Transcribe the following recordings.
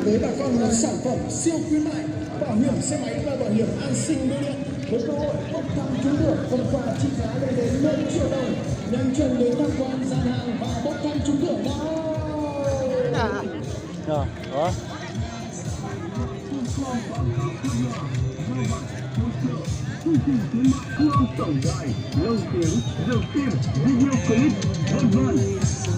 Tới bà con một sản phẩm siêu khuyến mại, bảo hiểm xe máy và bảo hiểm an sinh mua điện với cơ hội bốc thăm trúng thưởng phần quà trị giá lên đến một triệu đồng, nhắm tròn đến tham quan gian hàng và bốc thăm trúng thưởng đó. Rồi, ủa? Chương trình khuyến mại thu âm tổng đài, lồng tiếng, dược phim, video clip, vân vân.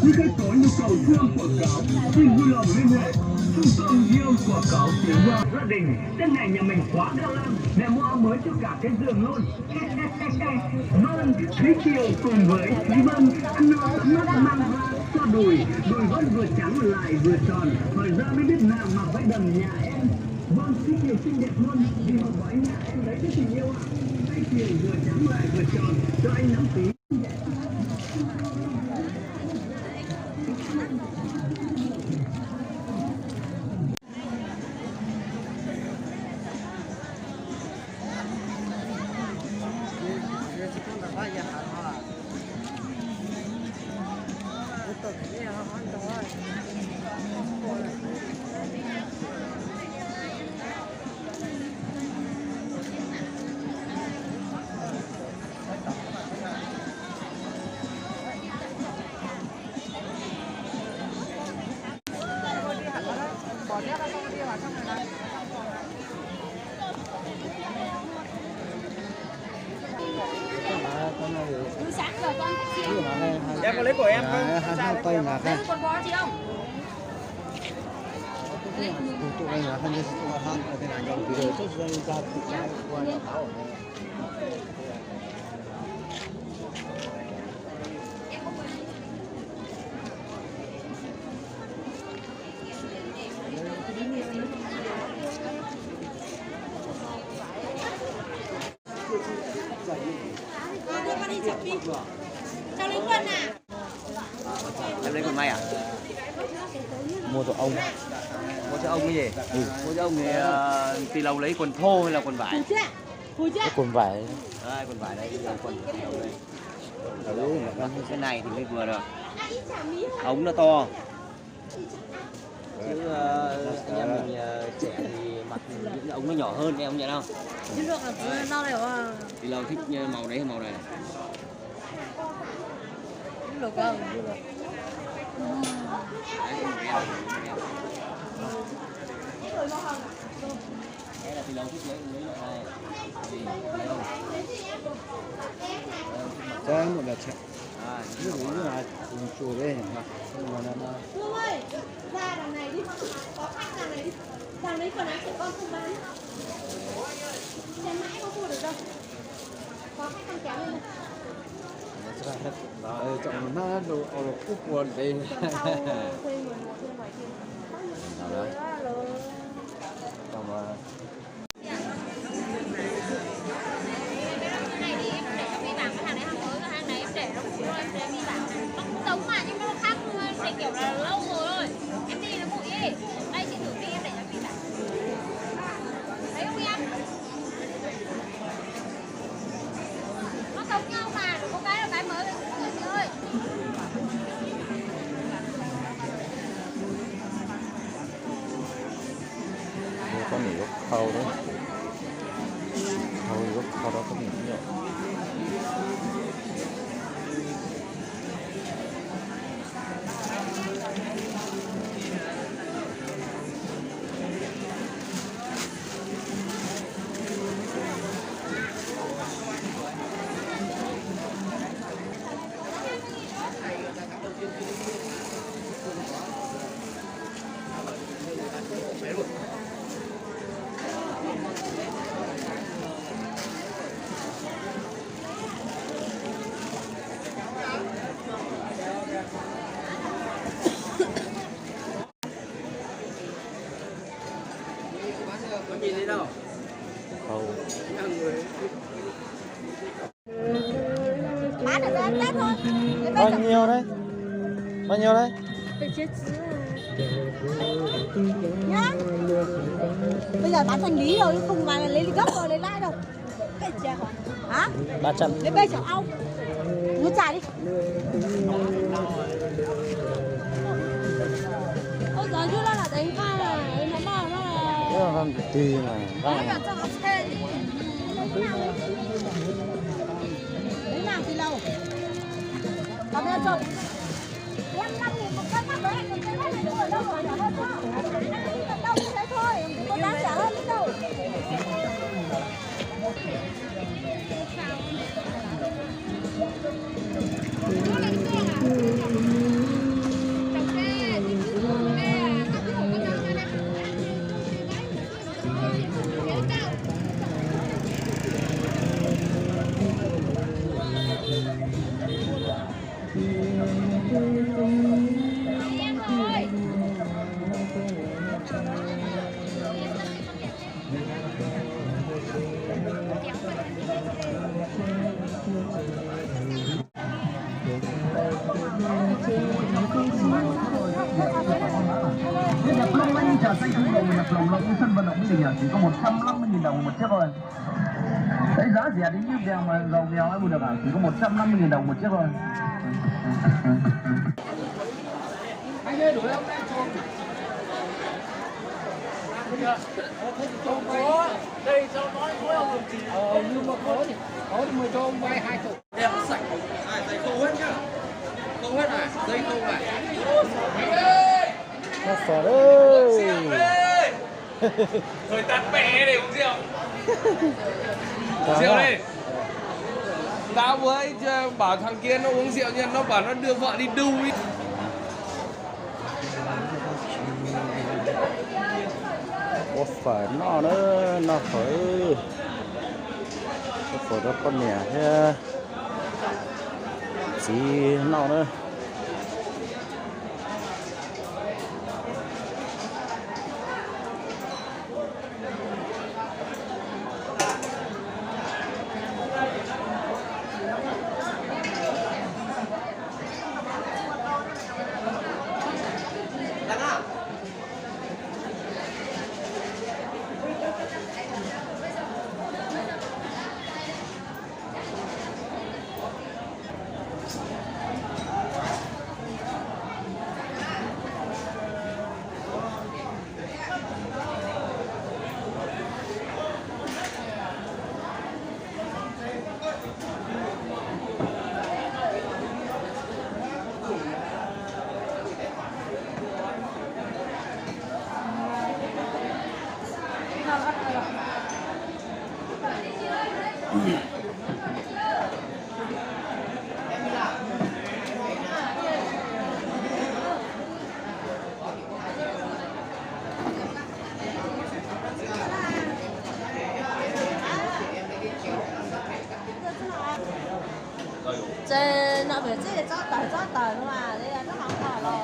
Quý khách có nhu cầu thu âm quảng cáo, xin vui lòng liên hệ Trung tâm Ghi âm Quảng cáo Tiếng Hoa. Gia đình, tết này nhà mình quá đa lăng, mẹ mua áo mới cho cả cái giường luôn. Vâng, Thúy Kiều cùng với Thúy Vân ăn no tắm mát mang hoa xoa đùi, đùi vẫn vừa trắng lại vừa tròn, hỏi ra mới biết nào mặc váy đầm nhà em. Vâng, Thúy Kiều xinh đẹp luôn, vì màu váy nhà em lấy cái tình yêu ạ. Thúy Kiều vừa trắng lại vừa tròn, cho anh nắm tí. Em lấy quần may à? Mua cho ông. Mua cho ông cái gì? Ừ. Mua cho ông thì ờ, thì Lầu lấy quần thô hay là quần vải? Cái quần vải. Đấy, quần vải đây, quần Lầu đây. Cái này thì mới vừa được. Ống nó to. Chứ ờ, anh em mình ờ, trẻ thì mặc những ống nó nhỏ hơn, em không nhận đâu. Thì Lầu thích màu đấy hay màu này? Đấy, màu đen. Cái là thì Lầu thích lấy, lấy loại này. Thì Lầu. Chắc một là chạy. Ví dụ như là cùng chùa đây hả? Xong rồi là nó Hương ơi, ra đằng này đi. Có khách đằng này đi. Đằng đấy quần áo trẻ con không bán. Xe máy không mua được đâu. Có khách con kéo lên đây. Nó sẽ là hết. Nó, ờ, chọn nó đồ, ờ, đồ cúp quần đây. Tuần sau thuê người mua, thuê ngoài kia. Đó đấy. Alo. Xong rồi. Cái này thì em để cho phi bản, cái hàng đấy hàng mới, cái hàng này em để nó cũ rồi, em để phi bản. Nó cũng giống mà nhưng mà nó khác hơn, này kiểu là lâu rồi thôi. Em đi nó bụi ấy. Đây chị thử đi, em để cho phi bản. Thấy không em? Nó giống nhau mà, có cái là cái mới, cái cũ rồi chị ơi. Ua, koj niam yuav khau thiab. Khau yuav khau rau koj niam thiab yom. Bán được cho em Tết thôi. Bao nhiêu đấy? Bao nhiêu đấy? Nhá. Bây giờ bán thành lý rồi, không bán là lấy gốc rồi, lấy lãi đâu. Hả? Ba trăm. Lấy ba trăm ao. Mua trả đi. Ôi, gió dữ lắm là Giá rẻ đi, nhưng mà giàu nghèo ấy, mua được à, chỉ có một trăm năm mươi nghìn đồng một chiếc thôi. Ê, ông sạch. Này, giấy khô hết nhá. Khô hết này, giấy khô này. Ui, ui. Nó phở đấy. Uống rượu đi. Thời tan bè này uống rượu. Uống rượu đi. Tao với, ờ, bảo thằng kia nó uống rượu nha, nó bảo nó đưa vợ đi đu đi. Ua phở no na, no phở. Ua phở rau poj niam thiab txiv noj na. Ces no pem txij tsob tawm tsob tawm no mas, no hov los.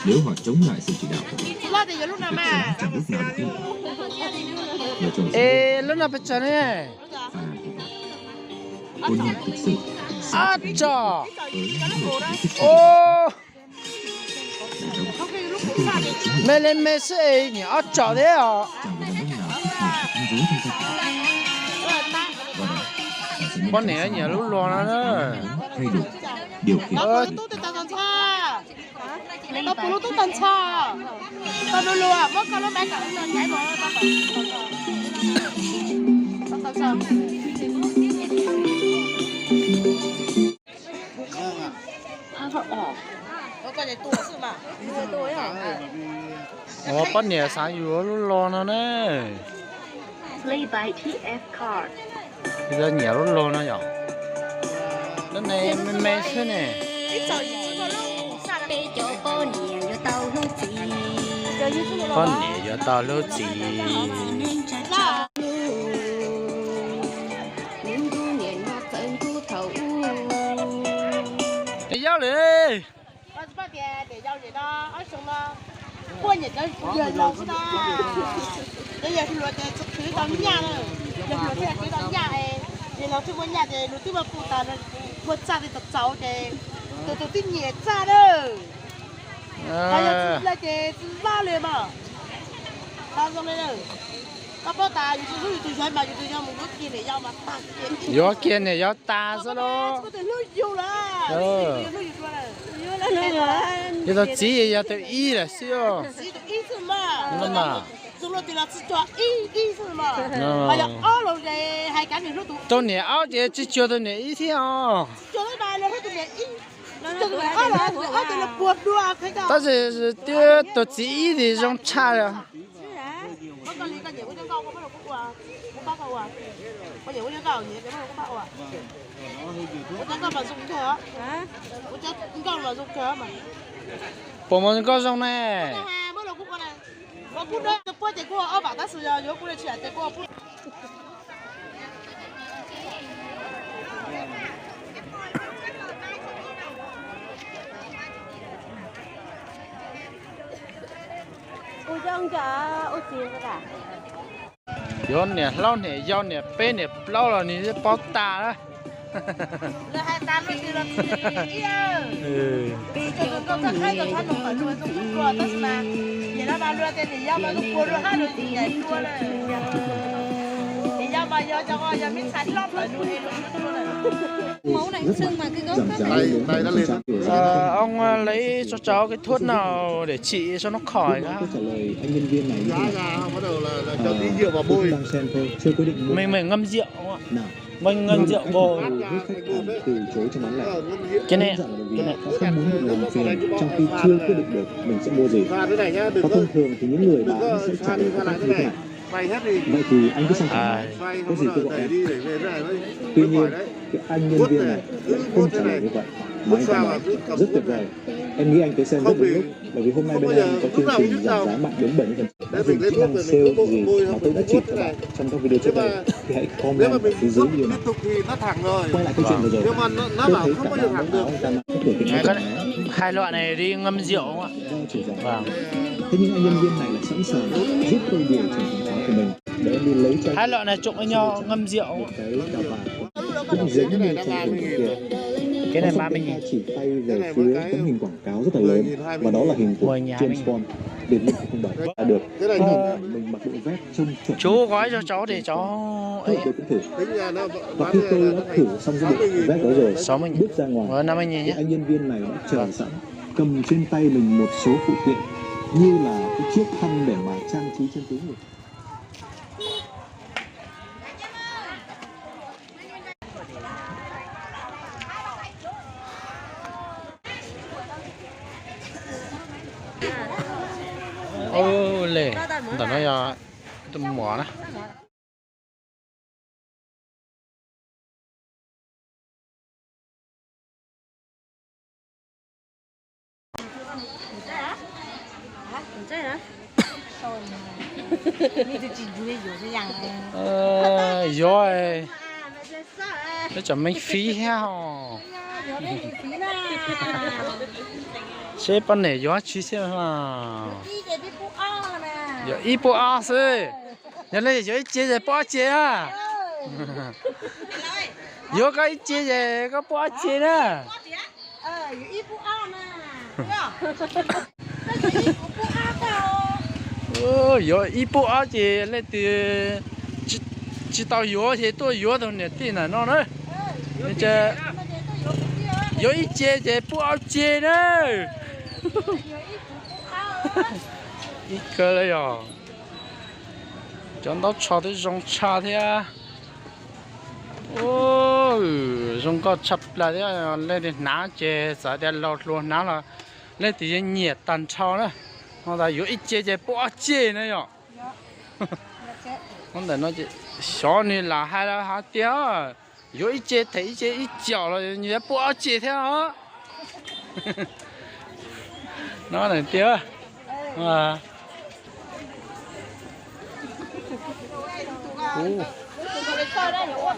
Nếu họ chống lại sự chỉ đạo của họ, chắc chắn chẳng lúc nào được yên ổn. Và trong Ê, lub no pes tsawg ne? Phản lại của họ. Ôn hòa thực sự, Ob tsom. Os, me li me xwb es nyiam ob tsom thiab os. Poj niam nyiam lub luag no na. Thay đổi, điều khiển. Tau pus lub tub tag nrho. Tau pus lub tub tag nrho. Tau lub luag, muab koj lub maiv kom wb los ncaim mas. Ua poj niam xav yuav lub luag no na. Play by T F card. Yog nyiam lub luag no yom. Lub ne me me xwb ne. Peb cov poj niam yuav tau hlub txiv. Poj niam yuav tau hlub txiv. Yog lawm. Poj niam tias yau zem no ob xyoo no kuj nyiam cov yawg hluas xwb na. Cov yawg hluas ces tsis khwv tau nyaj na, yawg hluas thiaj khwv tau nyaj es, yawg laus thiaj muaj nyaj ces luag twb muaj pub tas, muaj txaj twb txaus txaus ces Tus tus tib nyiam txaj na. Hais yog tsis laj ces tsis laj li mas. Tau zoo li na. Koj paub tas yus tus hlub yus tus yog mas yus tus yog mus yuav kiag niam yau mas tag kiag. Yuav kiag niam yau tas xwb los. Tus hlub yus lawm. Yus tus txiv yog tus ib lawm xwb. Txiv tus ib xwb mas. Zoo luag twg los tsis cuag ib ib xwb mas. Hos yog ob los ces hais kav niam hlub tus. Tus niam aub ces tsis cuag tus niam ib thiab os. Tsis cuag li mas hlub tus niam ib. Tsis cuag tus niam aub los tus niam aub ces los puag dua. Tab sis twb tus txiv ib ces zoo tshaj li. Muab koj li koj nyiam ua cov nkauj koj muab rau kuv ua, kuv pab koj ua. Koj nyiam ua cov nkauj nyiam ces muab rau kuv pab ua. Ua cov nkauj mas zoo kawg os. Ua cov nkauj mas zoo kawg mas. Puas mus nkauj zoo ne? Muab rau kuv ua na. Ua pub dawb puab ces kuv ua ob vam tab sis yog yuav kuv li tsis yam ces kuv ua pub. Yuav niam hlob niam yau niam peb niam plaub los nws twb paub tas lawm. Rất giản dị, Ông lấy cho cháu cái thuốc nào để trị cho nó khỏi đó. Tôi trả lời anh nhân viên này như thế này. Ờ, tôi cũng đang xem thôi, chưa quyết định mua. Mình phải ngâm rượu không ạ? Nào. Mình ngâm rượu vô. Hầu hết khách hàng từ chối trong bán lẻ. Cái này, đơn giản là vì cái này họ không muốn bị làm phiền trong khi chưa quyết định được mình sẽ mua gì. Và thông thường thì những người bán sẽ trả lời các khách như thế này. Vậy thì anh cứ sang thẳng hàng, có gì cứ gọi em. Tuy nhiên, cái anh nhân viên này lại không trả lời như vậy, mà anh ta nói rất tuyệt vời. Em nghĩ anh tới xem rất đúng lúc, bởi vì hôm nay bên em có chương trình giảm giá mại bốn mươi bảy mươi phần trăm. Đã dùng kỹ năng sale gì mà tôi đã chỉ cho bạn trong các video trước đây thì hãy comment ở phía dưới video này. Quay lại câu chuyện vừa rồi, tôi thấy cả ba mẫu áo anh ta mặc rất là Hai loại này đi ngâm rượu không ạ? Vâng. Thế nhưng anh nhân viên này lại sẵn sàng giúp tôi điều chỉnh quần áo của mình để em đi lấy chai. Hai loại này trộn với nhau ngâm rượu. Cái này ba mươi nghìn. Cái này ba mươi nghìn. Chỉ tay về phía tấm hình quảng cáo rất là lớn và đó là hình của James Bond, Việt Minh không bảy. Được. Mình mặc bộ vest trông chuẩn. Chú gói cho cháu để cháu ấy. Và khi tôi đã thử xong cái bộ vest đó rồi, bước ra ngoài, thì anh nhân viên này đã chờ sẵn, cầm trên tay mình một số phụ kiện như là cái chiếc khăn để mà trang trí trên túi ngực. Ub, le ntawm no yog tus muam na. Yuav, peb cov miễn phí thiab os. Seb poj niam yuav tsi xwb. Yuav ib puab ob xwb. Yog li yuav ib ce ces puab ob ce na. Yuav koj ib ce ces koj puab ob ce na. Yuav ib puab ob ces leej twg tsis tau yuav ces tuaj yuav tus niam tij ntawm no na. Yuav ib ce ces puab ob ce na. Ib kawg li yog. Cov ntaub tsho twb zoo tshaj thiab. Zoo nkauj tshaj plaws thiab, leej twg hnav ces txawm tias laus hluas hnav los leej twg yeej nyiam tag nrho na. No tas yuav ib ce ces puab ob ce na yom. Ntawm no xyov nws lam hais los hais tias yuav ib ce them ib ce ib co los yuav puab ob ce thiab os. No tias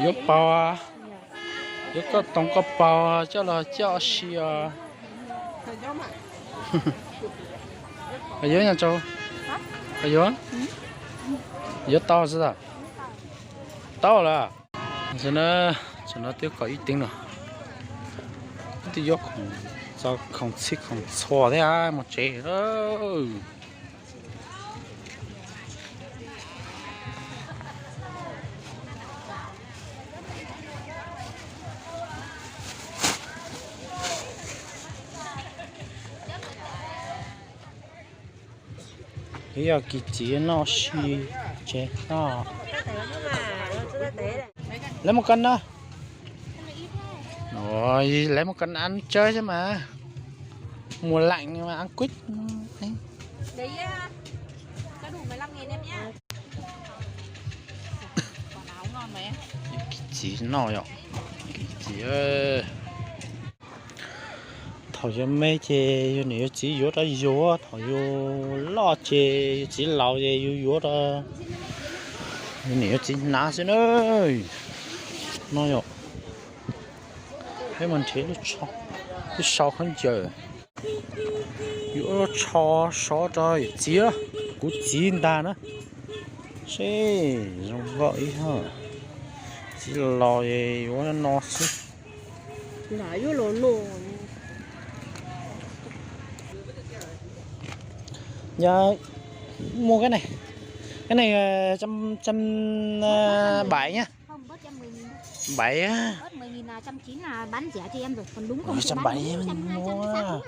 yuav paus, yuav koj toov koj paus coj los coj si os. Yuav, yuav, yuav tau xwb. Tau lawm. Tam no twb kaum ib teev no. Twb yuav khoom, txo khoom txhij khoom txhua thiab mus tsev. Twb yog kis txiv noj si tsev no. Lawv mus koj na. Lawv mus koj na, tsawg xwb mas. Mùa lạnh mà ăn quýt. Kis txiv noj yom. Kis txiv. Thaum yus me ces yus niam yus txiv yuav rau yus, thaum yus loj ces yus txiv laus ces yus yuav rau yus niam yus txiv hnav xwb na. No yom, peb mus nrhiav lub tsho, lub sau khaub ncaws. Yuav tsho sov rau yus txiv, kuv txiv ntag na. Seb zoo nkauj ib hab. Txiv laus es yuav no xwb. Yog muaj cái này, cái này trăm, trăm bảy nhá. Bảy á. Trăm bảy mua.